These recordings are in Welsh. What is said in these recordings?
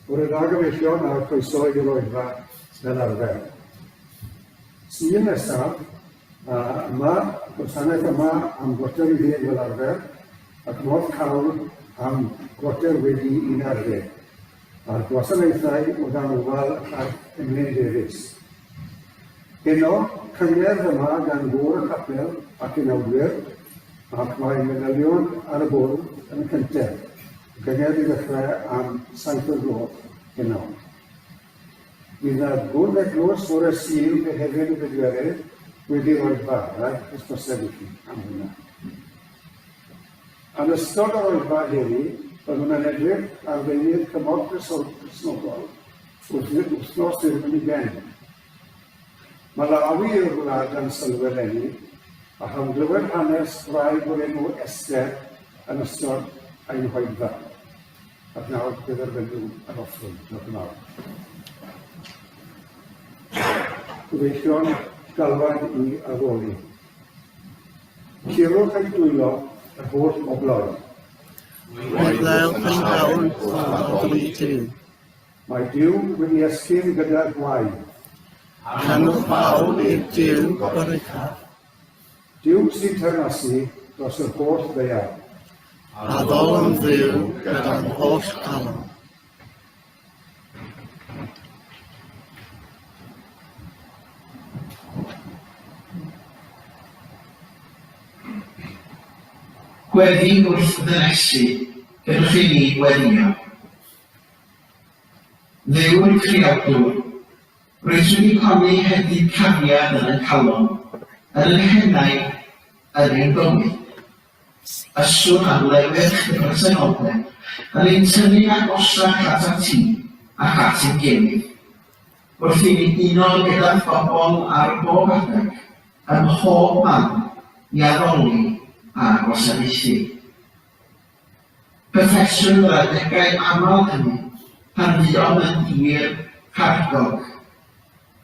Bore da gyfeillion a chroeso i'r oedfa fel arfer. Sul nesaf, a yma, gwasanaeth yma am gwarter i ddeg fel arfer, ac modd cawl am gwarter wedi un ar ddeg, a'r gwasanaethau o dan ofal y Parc Emlyn Davies. Heno, cyngerdd yma gan Gôr y Capel ac Unawdwyr, ac mae manylion ar y bwrdd yn y cyntedd. Y gyngerdd i ddechrau am 7 o'r gloch heno. Bydd yna gwrdd eglwys fore Sul Mehefin y bedwerydd wedi'r oedfa, rhaid hysbyseb i chi am hwnna. Yn ystod yr oedfa heddi, byddwn yn edrych ar ddeunydd cymorth Cristnogol wrth i'r wythnos ddirwyn i ben. Malawi yw'r wlad dan sylw eleni, a chawn glywed hanes gwraig o'r enw Esther yn ystod ein hoedfa. Ac nawr fe dderbyniwn yr offrwm. Diolch yn fawr. Gyfeillion, galwad i addoli. Curwch eich dwylo yr holl bobloedd. Gweddlewch yn llawn wrth addoli Duw. Mae Duw wedi esgyn gyda gwaed. Canwch fawl i'r Duw goruchaf. Duw sy'n teyrnasu dros yr holl ddaear. Addolwn Dduw gyda'n holl galon. Gweddi wrth ddynesu, gadewch i ni weddïo. Dduw'r Creawdwr, rwyt wedi plannu hedyn cariad yn ein calon, yn ein henaid, yn ein bywyd. Yswn am lewyrch dy bresenoldeb, yn ein tynnu'n agosach atat ti ac at ein gilydd. Wrth i ni uno gyda'r bobl ar bob adeg, ym mhob man, i addoli a gwasanaethu. Cyffesiwn yr adegau aml hynny pan fuom yn dir caregog,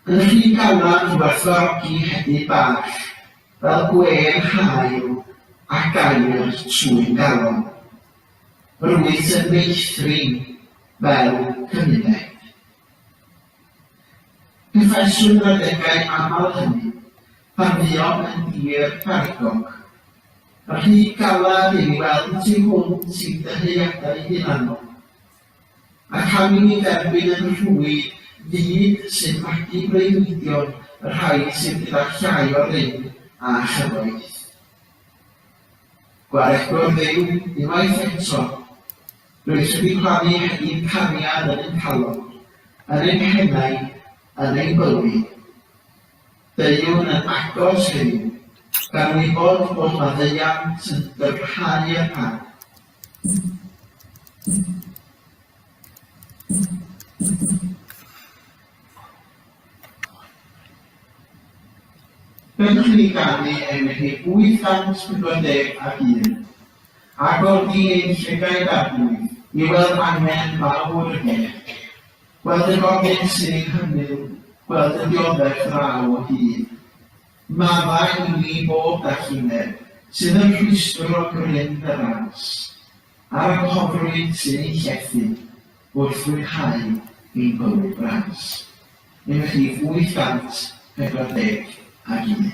yn rhy galad i werthfawrogi hedyn bach fel gwên haul a gair trwy'n galon. Rwyt yn meithrin fel cymuned. Cyffesiwn yr adegau aml hynny pan fuom yn dir caregog, Rhy galed i ni weld y tu hwnt i'n dyheadau hunanol, ac am i ni dderbyn yn rhwydd fyd sy'n magu breuddwydion y rhai sydd gyda llai o rym a chyfoeth. Gwaredwr Dduw, unwaith eto, rwyt wedi plannu hedyn cariad yn ein calon, yn ein henau, yn ein bywyd. Deuwn yn agos heddiw, gan wybod bod maddeuant yn dyfrhau y rhad. Gadewch i ni ganu enw rhif 841. Agor di ein llygaid arglwydd, i weld angen mawr y byd. Gweld y gofid sy'n ein hymyl, gweld y dioddef draw o hyd. Maddau i ni bob dallineb sydd yn rhwystro grym dy ras, a'r anghofrwydd sy'n ein llethu wrth fwynhau ein bywyd bras. Enw rhif 841.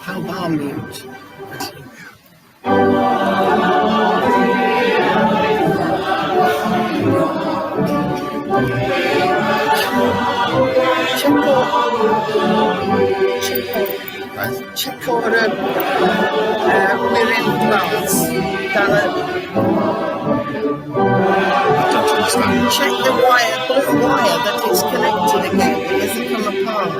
Pawb ar mute. Felly. Checo'r wiren glas dan y... I don't understand. Check the wire, blue wire that it's connected again because it come apart.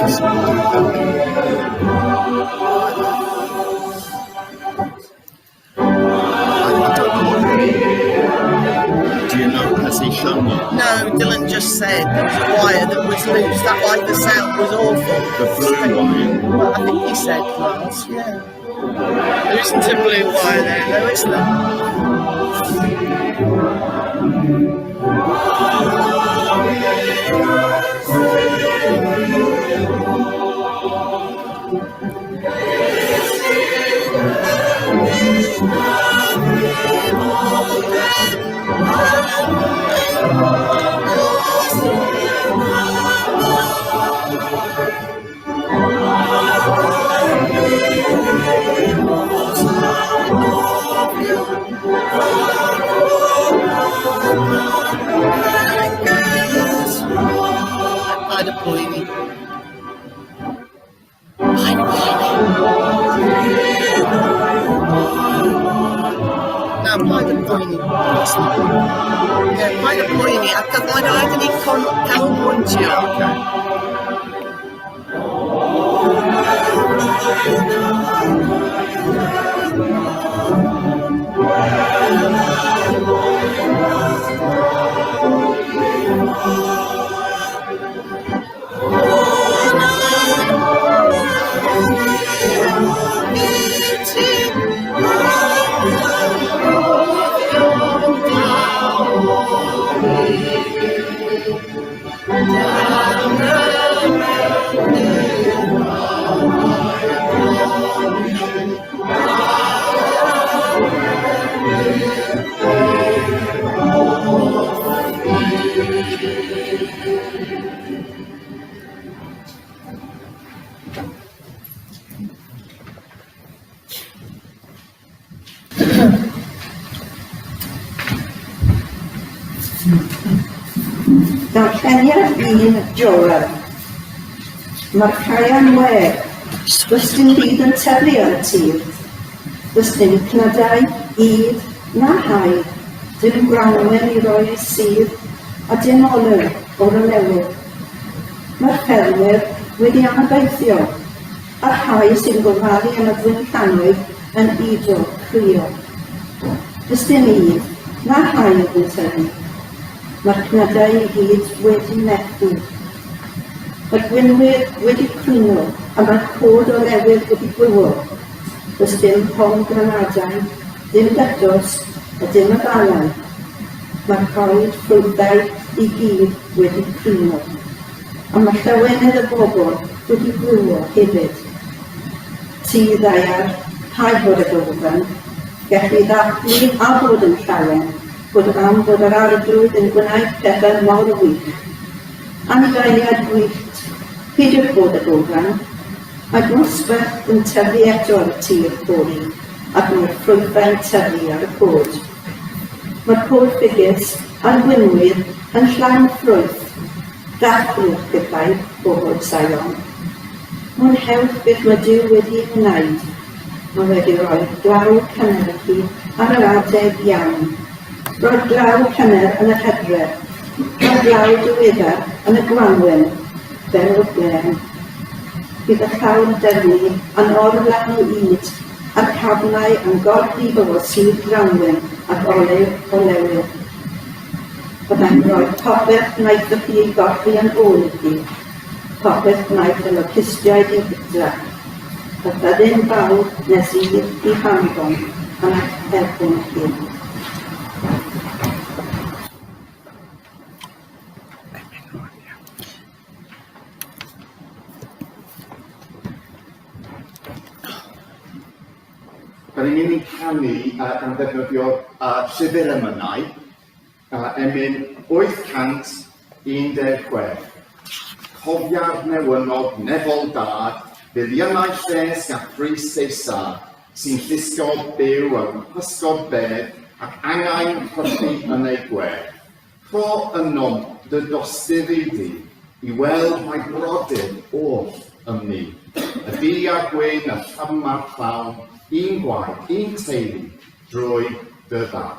Does someone do that? I don't know what you mean. Do you know Pesishan? No, Dylan just said there was a wire that was loose. That why the sound was awful. The blue wire. Well, I think he said glass, yeah. There isn't a blue wire there, though, is there? Paid â poeni. Paid â poeni. Na, paid â poeni. Yeah, paid â poeni. Ac mae'n rhaid i ni canolbwyntio. Okay. Darlleniad 1 Joel. Mae'r caeau'n wag. Does dim byd yn tyfu ar y tir. Does dim cnydau, ŷd, na haid, dim grawnwin i roi ei sudd, a dim olew o'r olewydd. Mae'r ffermwyr wedi anobeithio, a'r rhai sy'n gofalu am y gwinllannoedd yn udo, crio. Does dim ŷd, na haid yn tyfu. Mae'r cnydau i gyd wedi methu. Mae'r gwinwyr wedi cwyno a mae'r cod olewydd wedi gwywo. Does dim pomgranadau, dim datws a dim afalau. Mae'r coed ffrwythau i gyd wedi cryno. A mae llawenydd y bobl wedi gwywo hefyd. Ti, ddaear, paid bod ag ofn, gelli ddathlu a bod yn llawen, bod am fod yr Arglwydd yn gwneud pethau mor wych. Anifeiliaid gwyllt, peidiwch bod ag ofn. Mae glaswellt yn tyfu eto ar y tir pori, ac mae'r ffrwythau'n tyfu ar y coed. Mae'r coed ffigys a'r gwinwydd yn llawn ffrwyth. Dathlwch gyda'i bobl Sion. Mwynhewch beth mae Duw wedi ei wneud. Mae wedi rhoi glaw cynnar i chi ar yr adeg iawn. Roedd glaw cynnar yn yr hydref. y glaw diweddar yn y gwanwyn, fel y glên. Bydd y llawr dyrnu yn orlawn o ŷd, a'r cafnau yn gorlifo o sudd grawnwin ac olew olewydd. Byddai'n rhoi popeth wnaethoch chi ei golli yn ôl i chi, popeth wnaeth y locustiaid ei fwyta. Y fyddin fawr nes i i hanfon yn eich erbyn chi. Da ni'n mynd i canu gan ddefnyddio llyfr emynau, emyn 816. Cofia'r newynog nefol dad, filiynau lles a phrys ei sad, sy'n llusgo byw yng nghysgod bedd ac angau'n rhythu yn ei gwedd. Rho ynom dy dosturi di, i weld mai brodyr oll ym ni. Y du a'r gwyn, y llym a'r llawn, un gwaed, un teulu, drwy dy ddawn.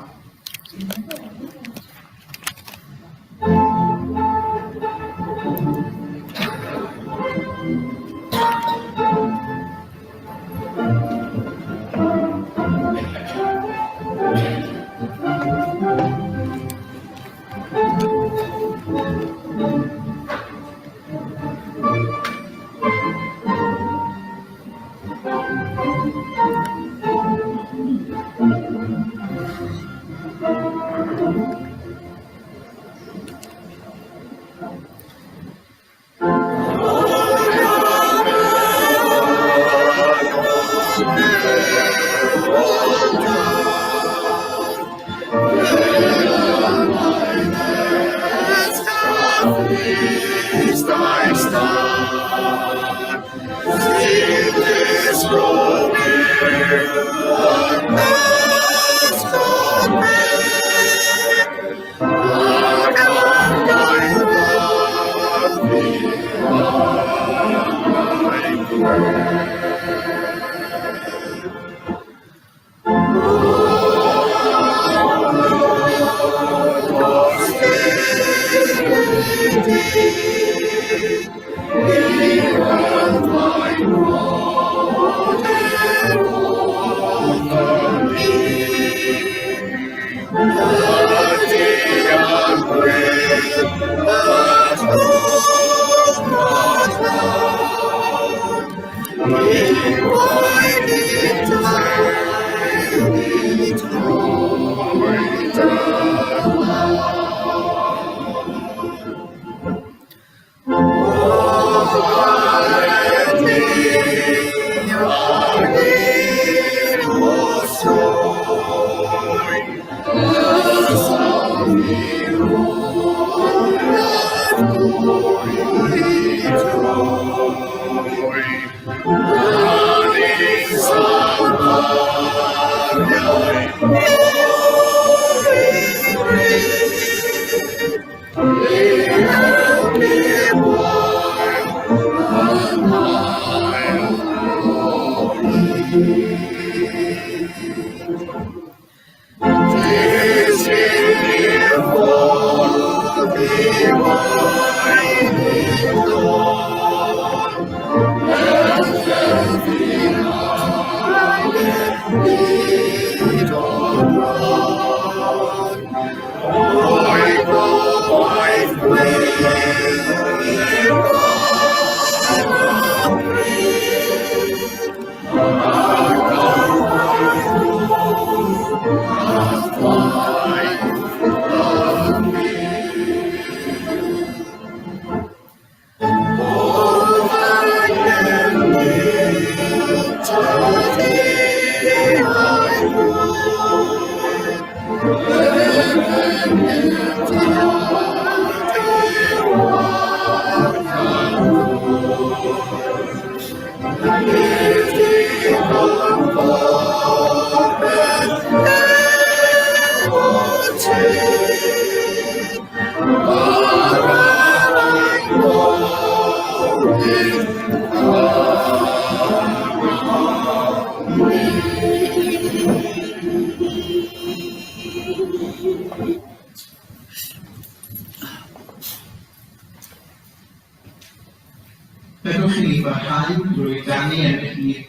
Fedrwch chi barhau drwy ganu enw hir.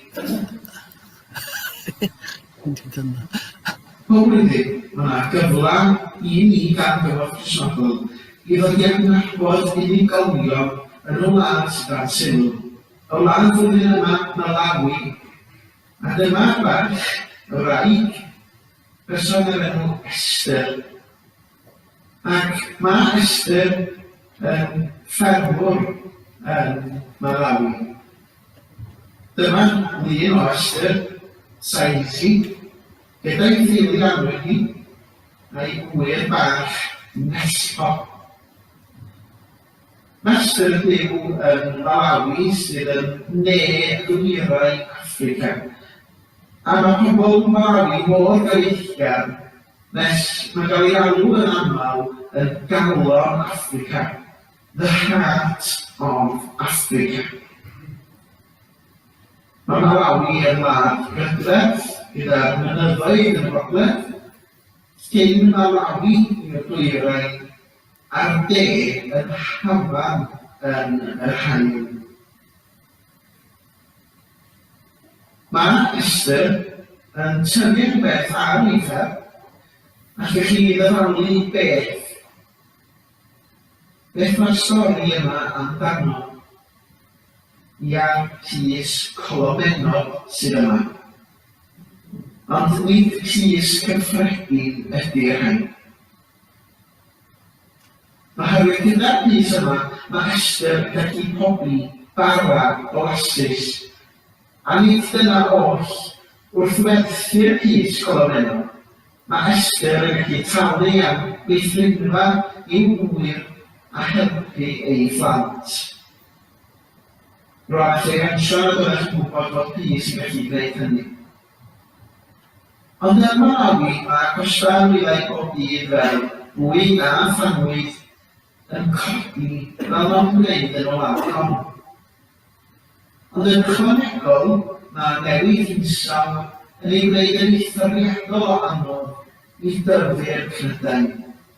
Pob blwyddyn, mae yna gyfle i ni dan gymorth Cristnogol i ddod i adnabod unigolion yn y wlad sydd dan sylw. Y wlad flwyddyn yma, Malawi, a dyma ferch, y wraig, person o'r enw Esther. Ac mae Esther yn ffermwr yn Malawi. Dyma lun o Esther, Saisi, gyda'i theulu annwyl hi, a'i gŵyr bach Nespo. Mae Esther yn byw yn Malawi sydd yn ne ddwyrain Affrica. A mae pobl Malawi mor gyfeillgar Nes mae'n cael ei alw yn aml yn galon Affrica, the heart of Africa. Mae Malawi yn wlad brydferth gyda'r mynyddoedd yn y gogledd, llyn Malawi i'r dwyrain a'r de yn hafan yn yr haul. Mae Esther yn tyfu rhywbeth ar ei phen. Allwch chi ddyfalu beth? Beth mae'r stori yma amdano? Ia, pys colomenod sydd yma. Ond nid pys cyffredin ydy'r rhain. Oherwydd gyda'r pys yma, mae Esther yn gallu pobi bara blasus. A nid dyna oll, wrth werthu'r pys colomenod, mae Esther yn gallu talu am feithrinfa i'w gŵyr a helpu ei phlant. Rwan allai fentro nad oeddech chi'n gwybod fod pys yn gallu gwneud hynny. Ond ym Malawi, mae costau nwyddau bob dydd fel bwyd a thanwydd yn codi fel maen nhw'n gwneud yn y wlad hon. Ond yn ychwanegol, mae newid hinsawdd yn ei gwneud yn eithriadol o anodd i dyfu'r cnydau.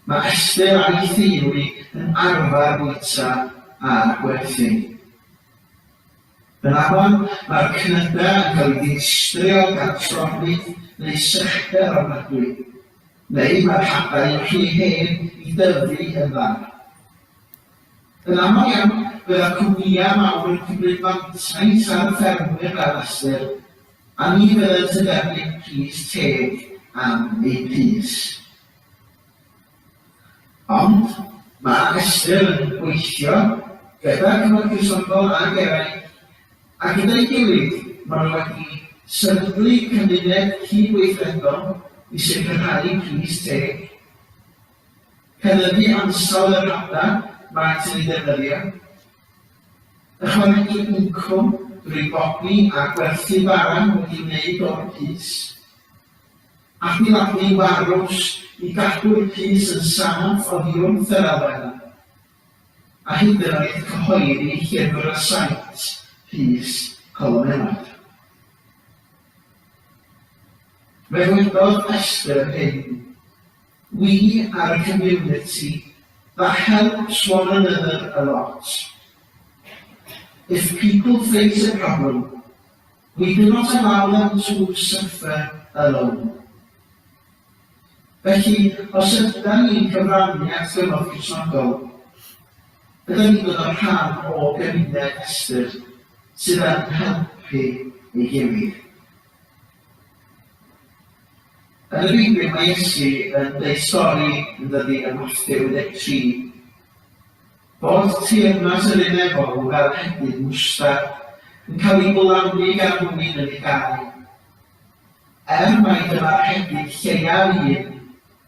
Mae Esther a'i theulu yn arfer bwyta a gwerthu. Yn aml, mae'r cnydau yn cael eu dinistrio gan stormydd neu sychder ofnadwy, neu mae'r hadau yn rhy hen i dyfu yn dda. Yn aml iawn, bydda cwmnïau mawr yn cymryd mantais ar y ffermwyr fel Esther, a ni fyddent yn derbyn pris teg am eu pys. Ond mae Esther yn gweithio gyda'r Cymorth Cristnogol ac eraill, a gyda'i gilydd maen nhw wedi sefydlu cymuned cydweithredol i sicrhau pris teg, cynyddu ansawdd yr hadau maent yn ei ddefnyddio, ychwanegu incwm drwy bobi a gwerthu bara wedi'i wneud o'r pys, Adeiladu warws i gadw'r pys yn saff oddi wrth yr elfennau, a hyd yn oed cyhoeddi llyfr rysáit pys colomenod. Fe ddywedodd Esther hyn, We are a community that helps one another a lot. If people face a problem, We do not allow them to suffer alone. Felly, os ydan ni'n cyfrannu at gymorth Cristnogol, ydan ni'n dod yn rhan o gymuned Esther sydd yn helpu ei gilydd. Yn y Beibl mae Iesu yn dweud stori yn dydi ym Mathew 13 Bod teyrnas yr Unefol fel hedyn mwstard yn cael ei blannu gan rywun yn ei gae. Er mai dyma'r hedyn lleiaf un,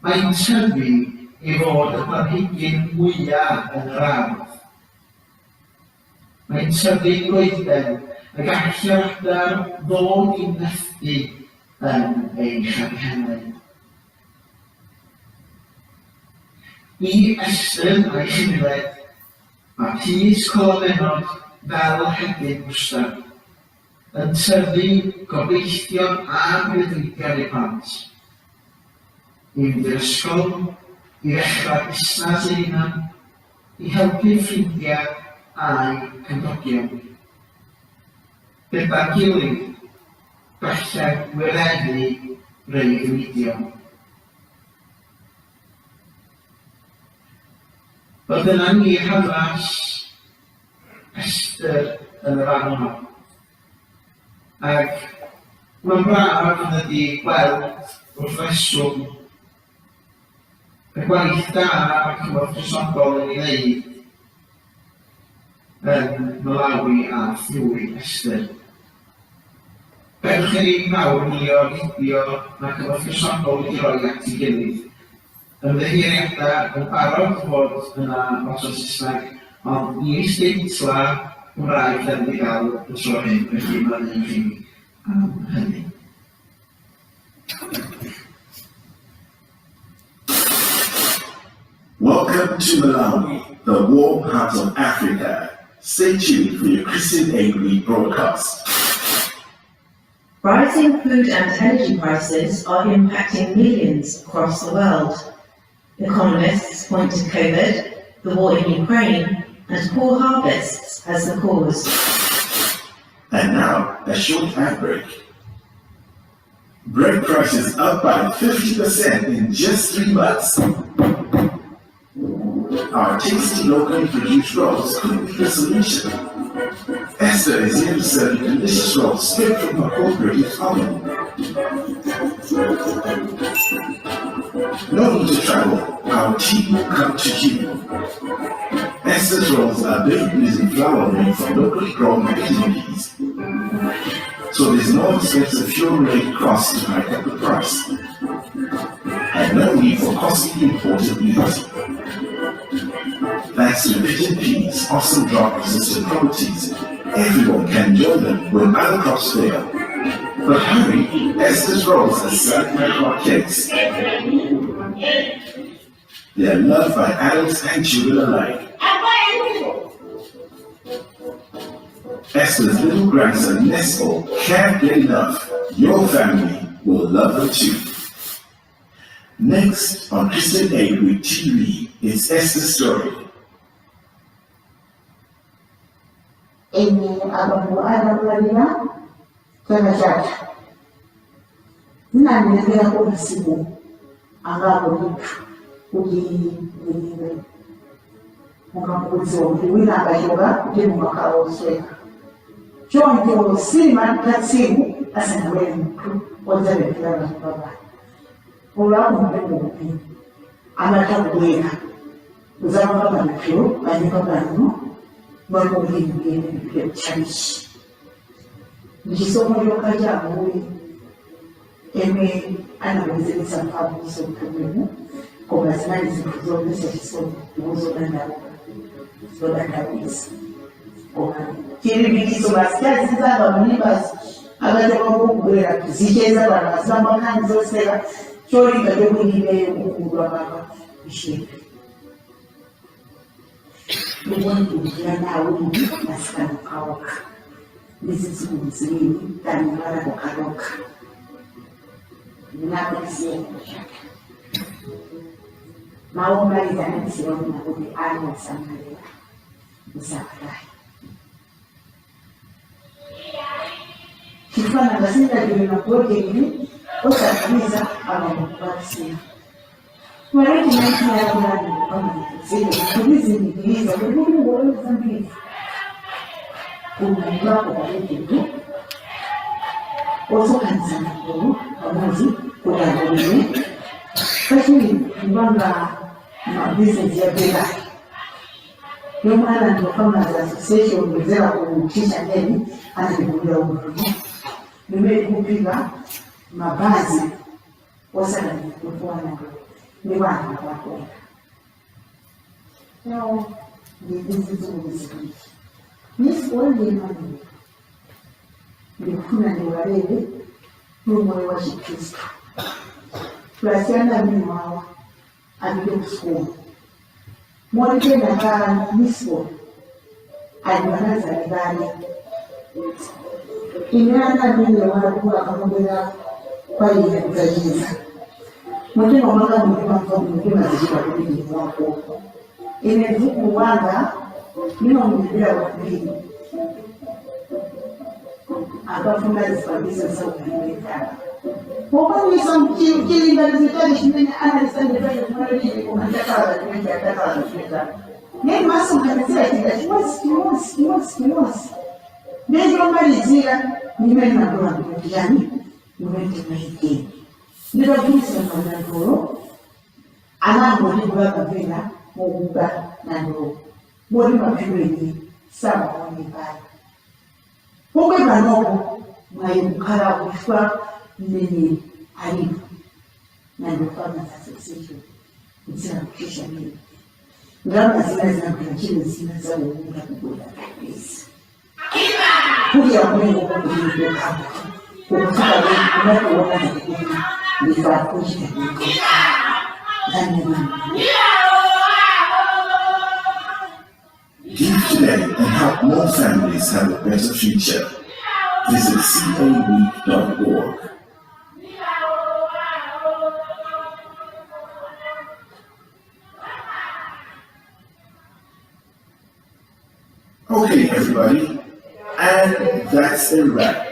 mae'n tyfu i fod y planhigyn mwyaf yn yr ardd. Mae'n tyfu'n goeden y gall yr adar ddod i nythu yn ei changhennau. I Estyn a'i chymuned, mae pys colomennod fel hedyn mwstard, yn tyfu gobeithion a breuddwydion eu plant. I fynd i'r ysgol, i ddechrau busnes eu hunan, i helpu ffrindiau a'u cymdogion. Gyda'n gilydd, gallem wireddu breuddwydion. Wel, dyna ni hanes Esther yn y fan yma. Ac mae'n braf yn ydi gweld wrth reswm y gwaith da mae Cymorth Cristnogol yn ei wneud yn Malawi a thrwy Esther. Fedrwch chi ddim nawr wylio'r fideo mae Cymorth Cristnogol wedi rhoi at ei gilydd. Ymddiheuriadau yn barod fod yna lot o Saesneg, ond ni is-deitla Cymraeg da ni wedi gael y tro hyn, felly maddeuwch i mi am hynny. Welcome to Malawi, the warm heart of Africa. Stay tuned for your Christian Aid Week broadcast. Rising food and energy prices are impacting millions across the world. Economists point to COVID, the war in Ukraine, and poor harvests as the cause. And now, a short ad break. Bread prices up by 50% in just 3 months. Our tasty locally produced rolls could be the solution. Esther is here to serve you delicious rolls straight from her cooperative oven. No need to travel. Our team will come to you. Esther's rolls are baked using flour made from locally grown pigeon peas. So there's no expensive fuel-related costs to hike up the price. And no need for costly imported meat. Thanks to pigeon peas' awesome drought-resistant properties, everyone can enjoy them when other crops fail. But hurry, Esther's rolls are selling like hotcakes. They are loved by adults and children alike. Esther's little grandson Nestor can't get enough. Your family will love them too. Next on Christian Aid Week TV is Esther's story. Ine abambo anamwalira chaka chatha. Zinandilengerako masiku angapo ndithu kuti ndilire. Mukamukudziwa kuti wina akachoka kuti mumakhala osweka, choncho silimatha tsiku asanabwere munthu odzapemphera panyumba pano. Ulakumpengo kupi amatha kubwera kudzapanga mapemphero panyumba pano mwakuti mugende ndipite kutchalichi. Ndichisomo chokha cha Ambuye emwe anabwezeretsa mphamvu zomthumemu, koma zinali zinthu zomvetsa chisoni ndipo zodandaula, zodandaulitsa, koma chilimbikitso basi chazinzanga munibasi akachoka kubwera tizicheza pano azimamba nkhani zoseka, cholinga chokuti ineyo kukudwa maka ichepe ndikuwandikira nawo masikana okhaokha ndi zidzukulu ziwiri, tanyamala kokhatokha ndinakutisiya kuchaka. Mawu omaliza anandisiya kunena kuti ana osamalira musakatayi chifukwa nanga mapulojekiti osagwiza amamukupatisiya maleti naitinayakulani kutizindikiriza kuti kuti ngolole zambiri kumanyumako pamene osonkhanitsana gulu pamodzi kuti alime. Kachiwiri, kupanga mabizinesi ya bakery yomwe anandiwa Farmers Association kudzera ku Teacher Neni anandigulira uvuni limene tikuphika mabazi osakaniza ndipo anthu akuwakonda. No, ndi zidzukulu ziwiri nisiwolima. Ndikufuna ndiwalere n'umwoyo wa Chikhristu. Tulasiyana amene wawa apite ku sukulu motitenda ka misco ali manazali kale. Ine ana amene watu akamubwera kwa ine kudzachiza mutima mwanga mundimamva mundimazichita kuti ndinu wako. Ine mzukulu wanga ndimamulipira kwambiri. Akafuna zipangizo za ukalime pokwanisa chilinganizo chake chimene analisandipake kumalolini kumantakala chimene chatakala chimene neni masonkhanitsira chida chimodzi chimodzi chimodzi chimodzi nechomalizira nimene madola kuti yani nimene timaiteni nditagwiritsa mandandolo anangoti kapena mokuba nandolo moti maphiweni samaonekana pomwe panopo mwayi kukhala kufa mneneri alipo Nandolo Farmers Association kudzera kuchisha mene ndalama zina zinagwira ntchito zina zakukuda kugula kapesa kudya kumene kukukulikokamba kukufika kunakuona ngati kuti ndifa kuchita bwino zanenani. Give today and help more families have a better future. Visit caweek.org. Okay, everybody, and that's a wrap.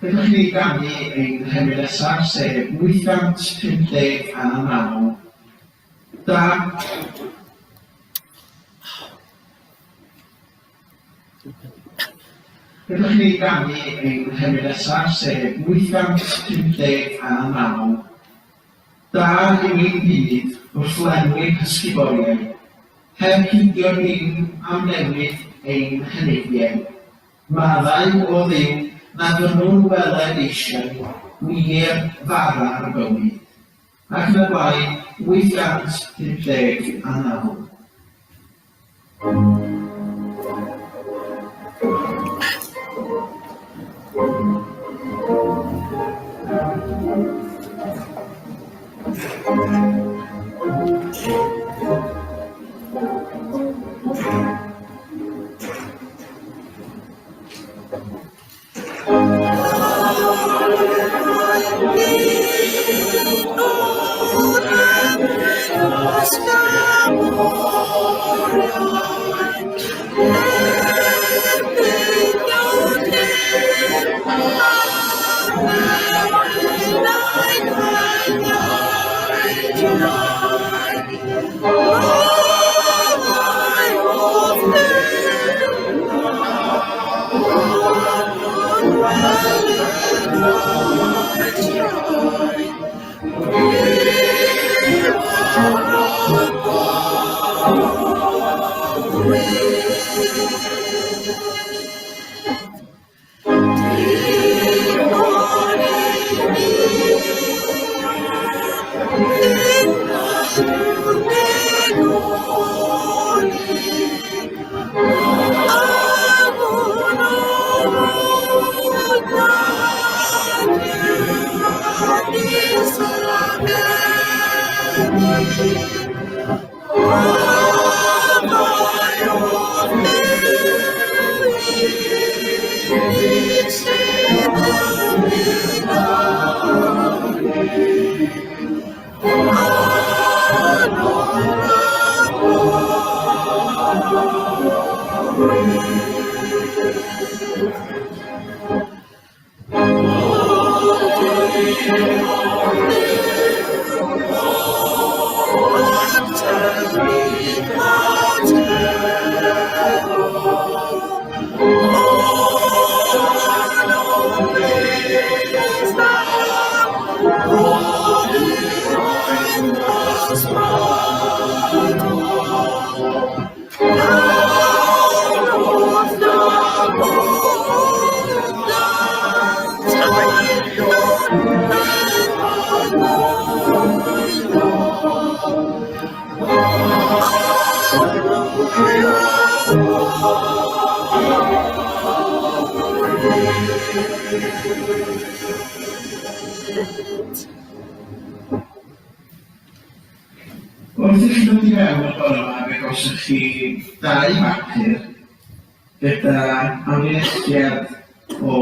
Byddwch ni ganu ein hemyn nesaf, sef 859. Da. Byddwch ni ganu ein hemyn nesaf, sef 859. Da yw ein byd wrth lenwi hysguboriau, heb hidio dim am newid ein heneidiau. Maddau o Dduw na fynnwn weled eisiau wir fara'r bywyd. Ac yn y blaen, 859. Wrth i chi ddod i mewn y bore yma, fe gawsoch chi ddau bapur gyda amlinelliad o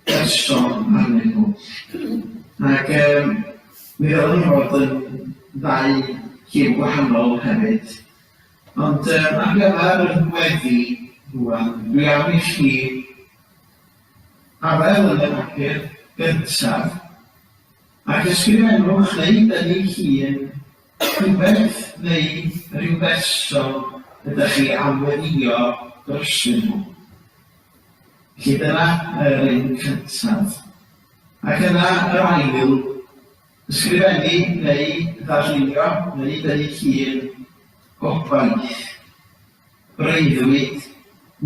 berson arnyn nhw. Ac um, mi ddylen nhw fod yn ddau lliw gwahanol hefyd. Ond um, ar gyfer yr gweddi rwan, dwi am i chi afael yn y papur gyntaf Ac ysgrifennwch neu dynnu llun rhywbeth neu ryw berson ydych chi am weddïo drostyn nhw. Felly dyna yr un cyntaf. Ac yna yr ail, ysgrifennu neu ddarlunio neu dynnu llun gobaith, breuddwyd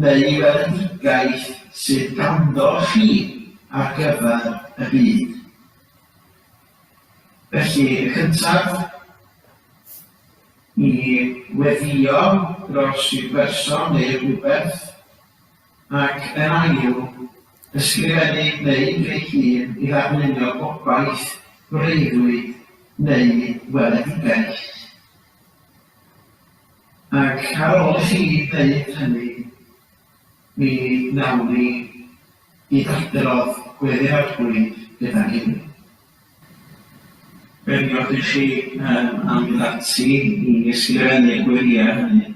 neu weledigaeth sydd ganddo chi ar gyfer y byd. Felly, y cyntaf, i weddïo dros ryw berson neu rhywbeth, ac yn ail, ysgrifennu neu greu llun i ddarlunio gobaith, breuddwyd neu weledigaeth. Ac ar ôl i chi ddeud hynny, mi wnawn ni gyd-adrodd Gweddi'r Arglwydd gyda'n gilydd. Fe ddiolch i chi um, am fynd ati i ysgrifennu'r gweddïau hynny.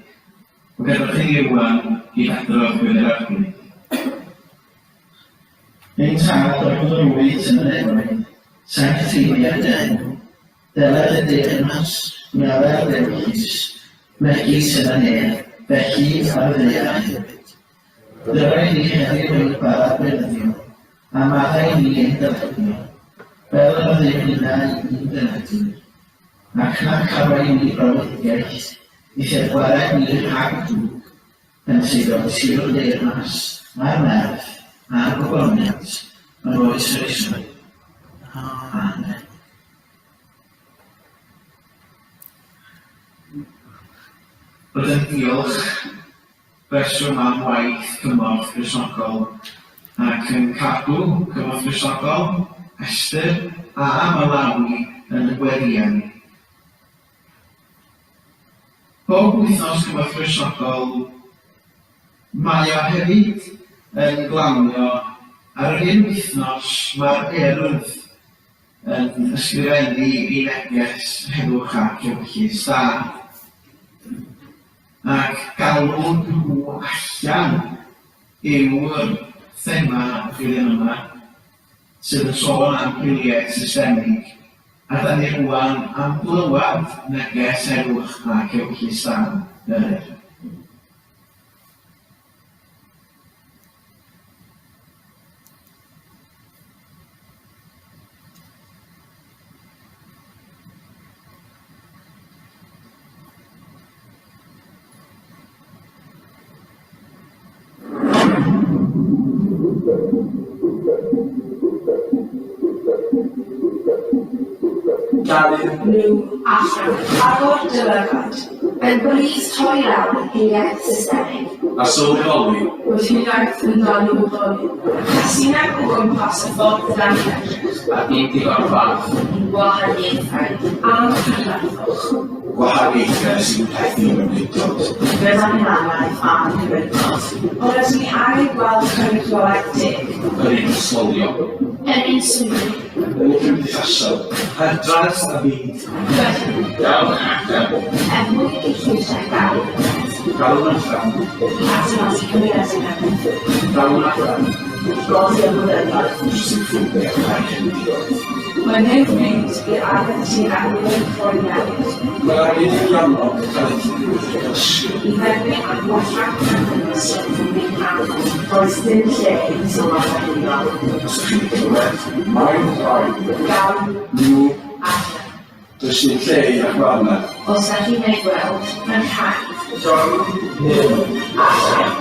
Ond gadewch i ni rwan gyd-adrodd Gweddi'r Arglwydd. Ein Tad, yr hwn yr wyt yn y nefoedd, sancteiddia dy enw, Dylai dy deyrnas wneler ddewis, megis yn y nef, felly ar y ddaear hefyd. Dylai ni heddiw ein bara beunyddiol, a maddau ni ein dyledion, fel y maddeuwn ninnau i'n dyledwyr. Ac nac arwain ni brofedigaeth, eithr gwared ni rhag y drwg, yn seiddo tir y deyrnas, a'r nerth, a'r gogoniant, yn oes yr oesoedd. Amen. Rydym yn diolch reswm am waith Cymorth Gristnogol ac yn cadw Cymorth Gristnogol, Esther a Malawi yn y gweddïau. Bob wythnos Cymorth Gristnogol mae o hefyd yn glanio ar yr un wythnos mae'r Urdd yn ysgrifennu ei neges heddwch ac ewyllys da, ac galw nhw allan yw'r thema y flwyddyn yma, sydd yn sôn am hiliaeth systemig, a da ni rwan am glywed neges heddwch ac ewyllys da yr Urdd. Galw. Nhw allan. Agor dy lygaid. Mae'n brys torri lawr hiliaeth systemig. A sylweddoli. Bod hiliaeth yn dal i fodoli. Casineb o gwmpas y ffordd dan ni'n edrych. A dim digon falch. I'n gwahaniaethau a'n prydferthwch. Gwahaniaethau sy'n plethu mewn undod. Gyda'n hunaniaeth a'n Cymreictod. Ond rydyn ni angen gweld cynrychiolaeth deg. Yn ein hysgolion. Yn ein swyddi. Yn ein cymdeithasol. Ar draws y byd. Felly. Galwn allan. Er mwyn i'r lleisiau gael eu clywed. Galwn allan. Adeiladu cymunedau newydd. Galwn allan. Godi ymwybyddiaeth. Sy'n ffrindiau â'r cefndiroedd. Mae'n hen bryd i'r arfer sy'n arwain rhoi newid. Mae angen i ni annog y talented i gysgu. I dderbyn a gwella perthynas rhwng ni a nhw. Does dim lle i sylwad hiliol. Os ydych chi'n clywed, mae'n rhaid. Galw. Nhw. Allan. Does dim lle i ragfarnau. Os da chi'n ei gweld, mae'n rhaid. Galw. Nhw. Allan.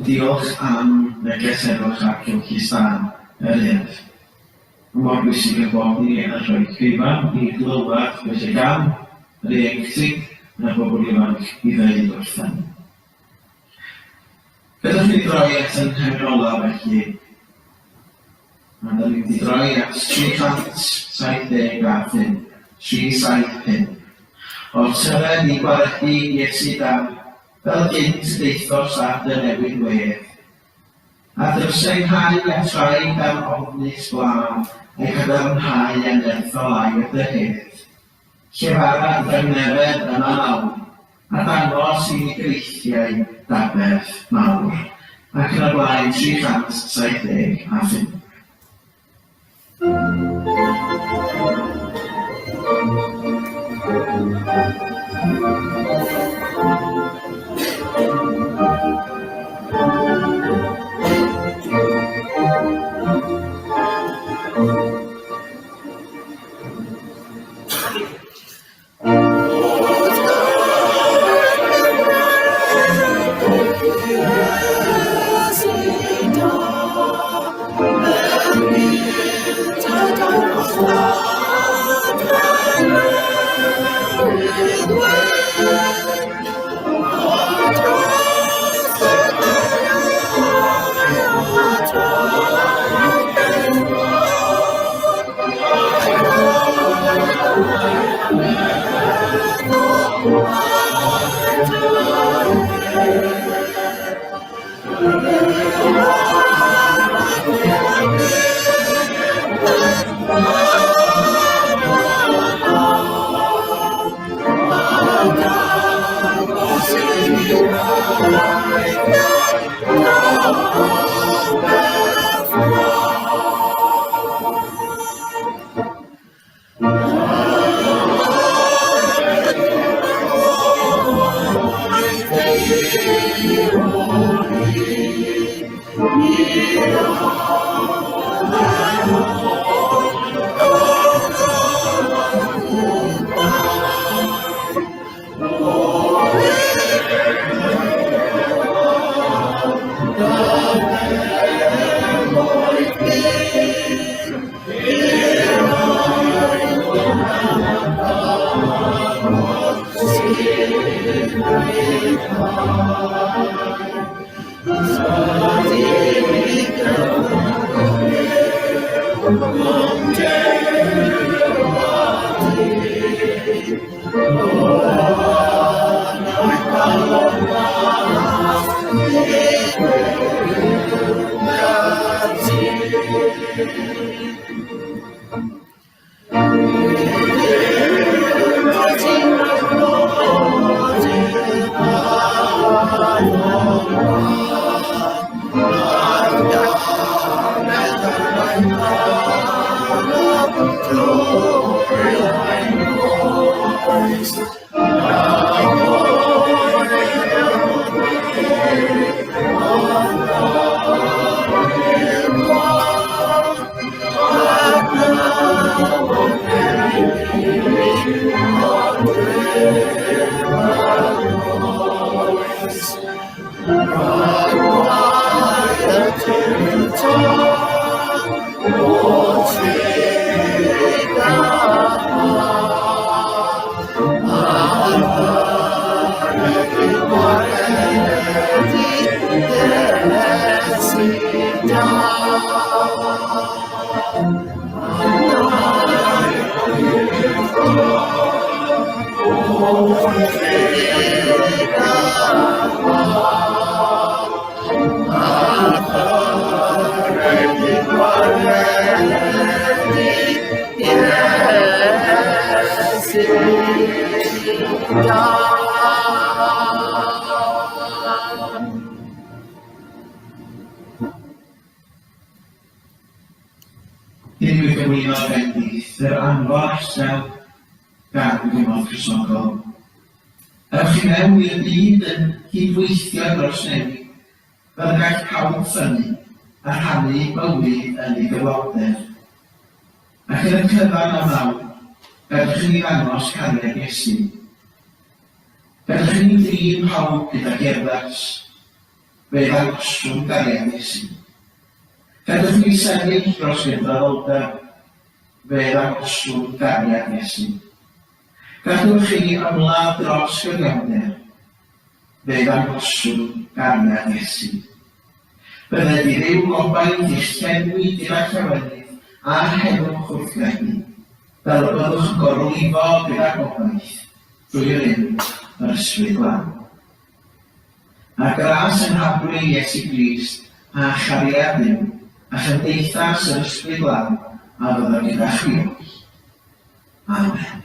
Diolch am neges heddwch ac ewyllys da yr Urdd. Mae mor bwysig ein bod ni yn rhoi llwyfan i glywed beth sydd gan yr ieuenctid na'r bobl ifanc i ddeud wrtha ni. Gadewch i ni droi at ein hemyn olaf felly. A da ni'n mynd i droi at 375, 375. O'r tyred i gwaredu Iesu da, fel gynt y deuthos ar dy newydd wedd. A drysau nghau a trai dan ofnus glân, a'i cadarnhau a nerthol air dy hedd. Llefara dangnefedd yma nawr, a dangos i ni greithiau d'aberth mawr, ac yn y blaen 375. Dim i'w gyflwyno bendith yr anfon allan gan gymorth Cristnogol. Ewch i mewn i'r byd yn cydweithio dros newid, fel y gall pawb ffynnu a rhannu bywyd yn ei gyflawnder. Ac yn y cyfan am nawr, gadewch i ni ddangos cariad Iesu. Gadewch i ni drin pawb gydag urddas. Fe ddangoswn gariad Iesu. Gadewch i ni sefyll dros gydraddoldeb. Fe ddangoswn gariad Iesu. Gadewch i ni ymladd dros gyfiawnder, fe ddangoswn gariad Iesu. Bydded i Dduw gobaith eich llenwi gyda llawenydd a heddwch wrth gredu, fel y byddwch yn gorlifo gyda gobaith drwy yr enw yr Ysbryd Glân. A gras ein Harglwydd Iesu Grist a chariad Duw a chymdeithas yr Ysbryd Glân a fyddo gyda chwi oll. Amen.